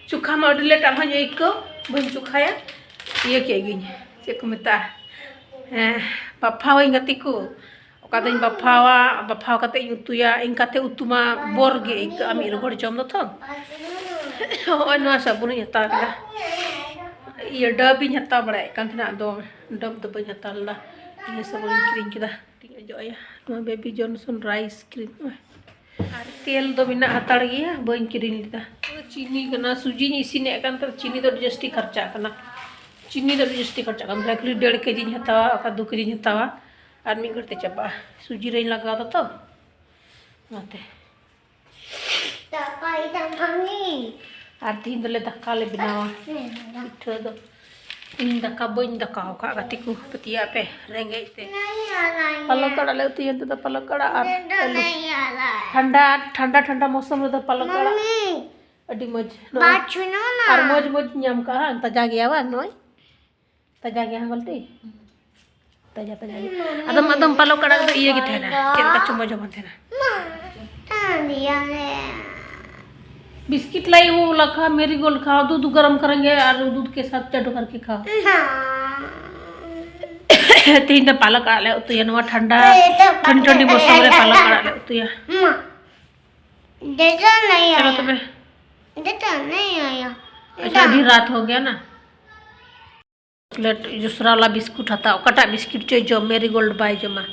ᱪᱚᱠᱷᱟ ᱢᱟ ᱟᱹᱰᱤ ᱞᱮᱴ ᱟᱨᱦᱚᱸᱧ ᱟᱹᱭᱠᱟᱹᱣ᱾ ᱵᱟᱹᱧ ᱪᱚᱠᱷᱟᱭᱟ, ᱤᱭᱟᱹ ᱠᱮᱫ ᱜᱤᱧ, ᱪᱮᱫ ᱠᱚ ᱢᱮᱛᱟᱜᱼᱟ, ᱦᱮᱸ, ᱵᱟᱯᱷᱟᱣᱟᱹᱧ ᱜᱟᱛᱮ ᱠᱚ᱾ ᱚᱠᱟ ᱫᱚᱧ ᱵᱟᱯᱷᱟᱣᱟ, ᱵᱟᱯᱷᱟᱣ ᱠᱟᱛᱮ ᱤᱧ ᱩᱛᱩᱭᱟ, ᱤᱱᱠᱟᱛᱮ ᱩᱛᱩ ᱢᱟ ᱵᱚᱨ ᱜᱮ ᱟᱹᱭᱠᱟᱹᱜᱼᱟ ᱢᱤᱫ ᱨᱚᱜᱚᱲ ᱡᱚᱢ ᱫᱚ ᱛᱚ᱾ ᱦᱚᱸᱜᱼᱚᱭ ᱱᱚᱣᱟ ᱥᱟᱵᱚᱱᱤᱧ ᱦᱟᱛᱟᱣ ᱠᱮᱫᱟ, ᱤᱭᱟᱹ ᱰᱟᱵᱤᱧ ᱦᱟᱛᱟᱣ ᱵᱟᱲᱟᱭᱮᱫ ᱠᱟᱱ ᱛᱟᱦᱮᱱᱟ, ᱟᱫᱚ ᱰᱟᱵ ᱫᱚ ᱵᱟᱹᱧ ᱦᱟᱛᱟᱣ ᱞᱮᱫᱟ, ᱱᱤᱭᱟᱹ ᱥᱟᱵᱚᱱᱤᱧ ᱠᱤᱨᱤᱧ ᱠᱮᱫᱟ᱾ ᱛᱤᱧ ᱚᱡᱚᱜ ᱟᱭᱟ ᱱᱚᱣᱟ ᱵᱮᱵᱤ ᱡᱚᱱᱥᱚᱱ ᱨᱟᱭᱤᱥ ᱠᱨᱤᱢ᱾ ᱟᱨ ᱛᱮᱞ ᱫᱚ ᱢᱮᱱᱟᱜ ᱦᱟᱛᱟᱲ ᱜᱮᱭᱟ, ᱵᱟᱹᱧ ᱠᱤᱨᱤᱧ ᱞᱮᱫᱟ᱾ ᱪᱤᱱᱤ ᱠᱟᱱᱟ, ᱥᱩᱡᱤᱧ ᱤᱥᱤᱱᱮᱫ ᱠᱟᱱ ᱛᱟᱦᱮᱸᱫ, ᱪᱤᱱᱤ ᱫᱚ ᱟᱹᱰᱤ ᱡᱟᱹᱥᱛᱤ ᱠᱷᱚᱨᱪᱟᱜ ᱠᱟᱱᱟ᱾ ᱪᱤᱱᱤ ᱫᱚ ᱟᱹᱰᱤ ᱡᱟᱹᱥᱛᱤ ᱠᱷᱚᱨᱪᱟᱜ ᱠᱟᱱᱟ, ᱵᱷᱟᱜᱽᱞᱤ ᱰᱮᱲ ᱠᱮᱡᱤᱧ ᱦᱟᱛᱟᱣᱟ, ᱚᱠᱟ ᱫᱩ ᱠᱮᱡᱤᱧ ᱦᱟᱛᱟᱣᱟ, ᱟᱨ ᱢᱤᱫ ᱜᱷᱟᱹᱲᱤᱡ ᱛᱮ ᱪᱟᱵᱟᱜᱼᱟ᱾ ᱥᱩᱡᱤ ᱨᱮᱧ ᱞᱟᱜᱟᱣ ᱫᱟ ᱛᱚ, ᱚᱱᱟᱛᱮ᱾ ᱫᱟᱠᱟᱭ ᱫᱟᱢ ᱢᱟᱢᱤ? ᱟᱨ ᱛᱤᱦᱤᱧ ᱫᱚᱞᱮ ᱫᱟᱠᱟ ᱞᱮ ᱵᱮᱱᱟᱣᱟ᱾ ᱦᱮᱸ, ᱫᱟᱠᱟ᱾ ᱯᱤᱴᱷᱟᱹ ᱫᱚ ᱤᱧ ᱫᱟᱠᱟ ᱵᱟᱹᱧ ᱫᱟᱠᱟ ᱟᱠᱟᱫ ᱜᱟᱛᱮ ᱠᱚ, ᱯᱟᱹᱛᱭᱟᱹᱜ ᱯᱮ ᱨᱮᱸᱜᱮᱡ ᱛᱮ᱾ ᱯᱟᱞᱚᱠ ᱟᱲᱟᱜ ᱞᱮ ᱩᱛᱩᱭᱟ ᱱᱤᱛᱚᱜ ᱫᱚ, ᱯᱟᱞᱚᱠ ᱟᱲᱟᱜ ᱟᱨ ᱟᱹᱞᱩ᱾ ᱴᱷᱟᱱᱰᱟ ᱴᱷᱟᱱᱰᱟ ᱴᱷᱟᱱᱰᱟ ᱢᱳᱥᱚᱢ ᱨᱮᱫᱚ ᱯᱟᱞᱚᱠ ᱟᱲᱟᱜ ᱢᱟᱢᱤ, ᱟᱹᱰᱤ ᱢᱚᱡᱽ᱾ ᱱᱚᱣᱟ ᱵᱟᱪᱷᱩᱱᱟ᱾ ᱟᱨ ᱢᱚᱡᱽ ᱢᱚᱡᱽ ᱧᱟᱢ ᱠᱟᱜᱼᱟ, ᱛᱟᱡᱟ ᱜᱮᱭᱟ ᱵᱟᱝ? ᱱᱚᱜᱼᱚᱭ ᱛᱟᱡᱟ ᱜᱮᱭᱟ ᱦᱟᱸᱜ ᱵᱟᱹᱞᱛᱤ᱾ ᱛᱟᱡᱟ ᱛᱟᱡᱟ ᱜᱮ᱾ ᱟᱫᱚᱢ ᱟᱫᱚᱢ ᱯᱟᱞᱚᱠ ᱟᱲᱟᱜ ᱫᱚ ᱤᱭᱟᱹ ᱜᱮ ᱛᱟᱦᱮᱱᱟ, ᱪᱮᱫ ᱞᱮᱠᱟ ᱪᱚ ᱢᱚᱡᱽ ᱦᱚᱸ ᱵᱟᱝ ᱛᱟᱦᱮᱱᱟ᱾ ᱵᱤᱥᱠᱤᱴ लाई हूँ, वाला खा, मेरी गोल्ड खाओ, दूध गरम करेंगे और दूध के साथ चटो करके खाओ। तेहिन द पालक आले उतुया, नवा ठंडा, ठंडी ठंडी मौसम रे पालक आले उतुया। देता नहीं आया। चलो तबे। देता नहीं आया। अच्छा, अभी रात हो गया ना। चॉकलेट दूसरा वाला बिस्कुट हता, ओकाटा बिस्कुट चो जो मेरी गोल्ड बाय जमा।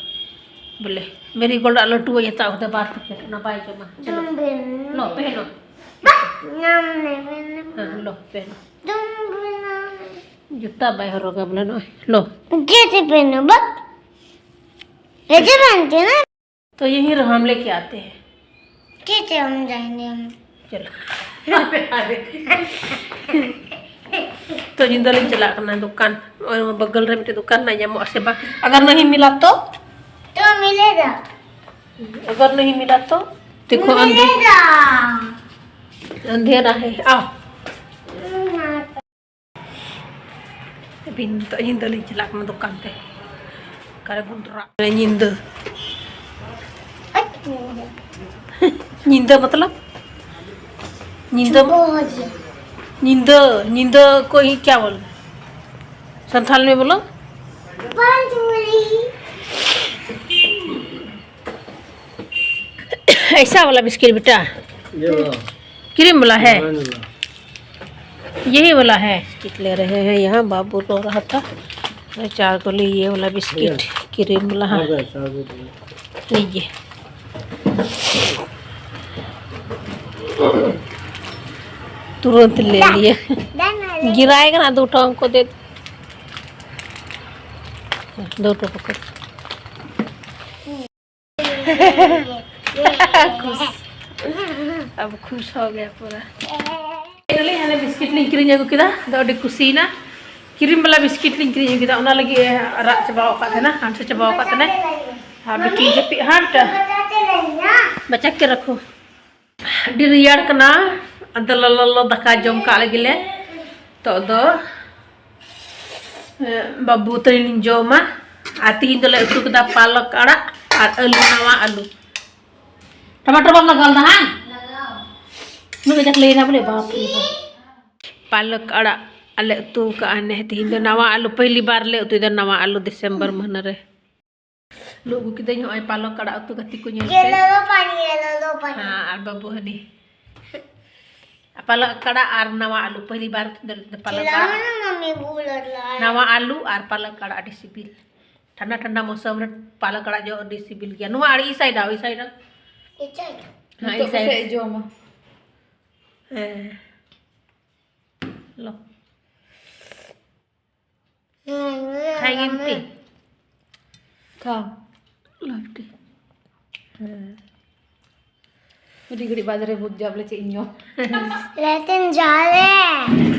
बोले, मेरी गोल्ड आलो टू ये ता होते बार तक ना बाय जमा। चलो। लो, पहनो। लो, पहनो। जूता बाय हो रोगा बोले ना। लो। कैसे पहनो, बक? ऐसे पहनते ना। तो यहीं रहो, हम लेके आते हैं। ठीक है, हम जाएंगे हम। चलो। तो जिंदा ले चला करना दुकान, और बगल रे मिट्टी दुकान ना जामो से बा। अगर नहीं मिला तो? तो मिलेगा। अगर नहीं मिला तो? देखो अंधे-, मिलेगा। अंधेरा है। आओ। ᱟᱹᱵᱤᱱ ᱱᱤᱛᱚᱜ ᱧᱤᱫᱟᱹ ᱞᱤᱧ ᱪᱟᱞᱟᱜ ᱠᱟᱱᱟ ᱫᱚᱠᱟᱱ ᱛᱮ᱾ ᱚᱠᱟᱨᱮ ᱵᱚᱱ ᱨᱟᱜ ᱠᱟᱱᱟ ᱧᱤᱫᱟᱹ? ᱧᱤᱫᱟᱹ ᱢᱚᱛᱞᱚᱵ? ᱧᱤᱫᱟᱹ ᱪᱩᱵᱟᱹ ᱦᱚᱸ ᱡᱮ᱾ नींदो, नींदो को ही क्या बोल? संथाल में बोलो। ऐसा वाला बिस्किट बेटा। क्रीम वाला है। यही वाला है। बिस्किट ले रहे हैं यहाँ, बाबू रो रहा था। मैं चार को लिए ये वाला बिस्किट, क्रीम वाला। हाँ। लीजिए। तुरंत ले लिए। गिराएगा ना, दो ठो हमको दे दो। दो ठो पकड़। खुश। अब खुश हो गया पूरा। ᱟᱞᱮ ᱦᱟᱱᱮ ᱵᱤᱥᱠᱤᱴ ᱞᱤᱧ ᱠᱤᱨᱤᱧ ᱟᱹᱜᱩ ᱠᱮᱫᱟ, ᱟᱫᱚ ᱟᱹᱰᱤ ᱠᱩᱥᱤᱭᱮᱱᱟ᱾ ᱠᱨᱤᱢ ᱵᱟᱞᱟ ᱵᱤᱥᱠᱤᱴ ᱞᱤᱧ ᱠᱤᱨᱤᱧ ᱟᱹᱜᱩ ᱠᱮᱫᱟ, ᱚᱱᱟ ᱞᱟᱹᱜᱤᱫ ᱮ ᱨᱟᱜ ᱪᱟᱵᱟᱣ ᱟᱠᱟᱫ ᱛᱟᱦᱮᱱᱟ, ᱦᱟᱱᱥᱮ ᱪᱟᱵᱟᱣ ᱟᱠᱟᱫ ᱛᱟᱦᱮᱱᱟ᱾ ᱟᱨ ᱵᱤᱴᱤ ᱡᱟᱹᱯᱤᱫ, ᱦᱟᱸ ᱵᱮᱴᱟ, ᱵᱟᱪᱟ ᱠᱮ ᱨᱟᱠᱷᱳ᱾ ᱟᱹᱰᱤ ᱨᱮᱭᱟᱲ ᱠᱟᱱᱟ, ᱟᱫᱚ ᱞᱚᱞᱚ ᱞᱚᱞᱚ ᱫᱟᱠᱟ ᱡᱚᱢ ᱠᱟᱜ ᱞᱟᱹᱜᱤᱫ ᱞᱮ᱾ ᱱᱤᱛᱚᱜ ᱫᱚ ᱵᱟᱹᱵᱩ ᱛᱟᱹᱞᱤᱧ ᱞᱤᱧ ᱡᱚᱢᱟ᱾ ᱟᱨ ᱛᱤᱦᱤᱧ ᱫᱚᱞᱮ ᱩᱛᱩ ᱠᱮᱫᱟ ᱯᱟᱞᱚᱠ ᱟᱲᱟᱜ ᱟᱨ ᱟᱹᱞᱩ, ᱱᱟᱣᱟ ᱟᱹᱞᱩ᱾ ᱴᱟᱢᱟᱴᱳ ᱵᱟᱢ ᱞᱟᱜᱟᱣ ᱞᱮᱫᱟ, ᱦᱟᱝ? ᱩᱱᱟᱹᱜ ᱠᱟᱡᱟᱠ ᱞᱟᱹᱭ ᱮᱱᱟ ᱵᱚᱞᱮ, ᱵᱟᱯ ᱨᱮ ᱵᱟᱯ᱾ ᱯᱟᱞᱚᱠ ᱟᱲᱟᱜ ᱟᱞᱮ ᱩᱛᱩ ᱠᱟᱜᱼᱟ ᱱᱮ ᱛᱤᱦᱤᱧ ᱫᱚ᱾ ᱱᱟᱣᱟ ᱟᱹᱞᱩ, ᱯᱟᱹᱦᱞᱤ ᱵᱟᱨ ᱞᱮ ᱩᱛᱩᱭᱮᱫᱟ ᱱᱟᱣᱟ ᱟᱹᱞᱩ ᱰᱤᱥᱮᱢᱵᱚᱨ ᱢᱟᱹᱦᱱᱟᱹ ᱨᱮ᱾ ᱞᱩ ᱟᱹᱜᱩ ᱠᱤᱫᱟᱹᱧ ᱦᱚᱸᱜᱼᱚᱭ ᱯᱟᱞᱚᱠ ᱟᱲᱟᱜ ᱩᱛᱩ, ᱜᱟᱛᱮ ᱠᱚ ᱧᱮᱞ ᱛᱮ᱾ ᱦᱮᱸ, ᱟᱨ ᱵᱟᱹᱵᱩ ᱦᱟᱹᱱᱤ᱾ ᱯᱟᱞᱚᱠ ᱟᱲᱟᱜ ᱟᱨ ᱱᱟᱣᱟ ᱟᱹᱞᱩ, ᱯᱟᱹᱦᱞᱤ ᱵᱟᱨ ᱫᱚ ᱯᱟᱞᱚᱠ ᱟᱲᱟᱜ᱾ ᱱᱟᱣᱟ ᱟᱹᱞᱩ ᱟᱨ ᱯᱟᱞᱚᱠ ᱟᱲᱟᱜ ᱟᱹᱰᱤ ᱥᱤᱵᱤᱞ᱾ ᱴᱷᱟᱱᱰᱟ ᱴᱷᱟᱱᱰᱟ ᱢᱳᱥᱚᱢ ᱨᱮ ᱯᱟᱞᱚᱠ ᱟᱲᱟᱜ ᱡᱚ ᱟᱹᱰᱤ ᱥᱤᱵᱤᱞ ᱜᱮᱭᱟ᱾ ᱱᱚᱣᱟ ᱟᱲᱟᱜ ᱤᱥᱟᱭ ᱫᱟᱣ, ᱤᱥᱟᱭ ᱫᱟᱣ᱾ ᱦᱮᱸ, ᱱᱤᱛᱚᱜ ᱤᱥᱟᱭ ᱯᱟᱥᱮᱡ ᱡᱚᱢᱟ᱾ ᱦᱮᱸ᱾ ᱞᱚ᱾ ᱠᱷᱟᱭᱮᱸᱜᱮ ᱵᱤᱴᱤ? ᱠᱷᱟᱣ᱾ ᱞᱚ ᱵᱤᱴᱤ᱾ ᱦᱮᱸ᱾ ᱟᱹᱰᱤ ᱜᱷᱟᱹᱲᱤᱡ ᱵᱟᱫᱽ ᱨᱮ ᱵᱩᱡᱽ ᱡᱟᱵ ᱞᱮ ᱪᱮᱫ ᱤᱧ ᱡᱚᱢ᱾ ᱞᱮᱴᱮᱱ ᱡᱟᱞᱮ᱾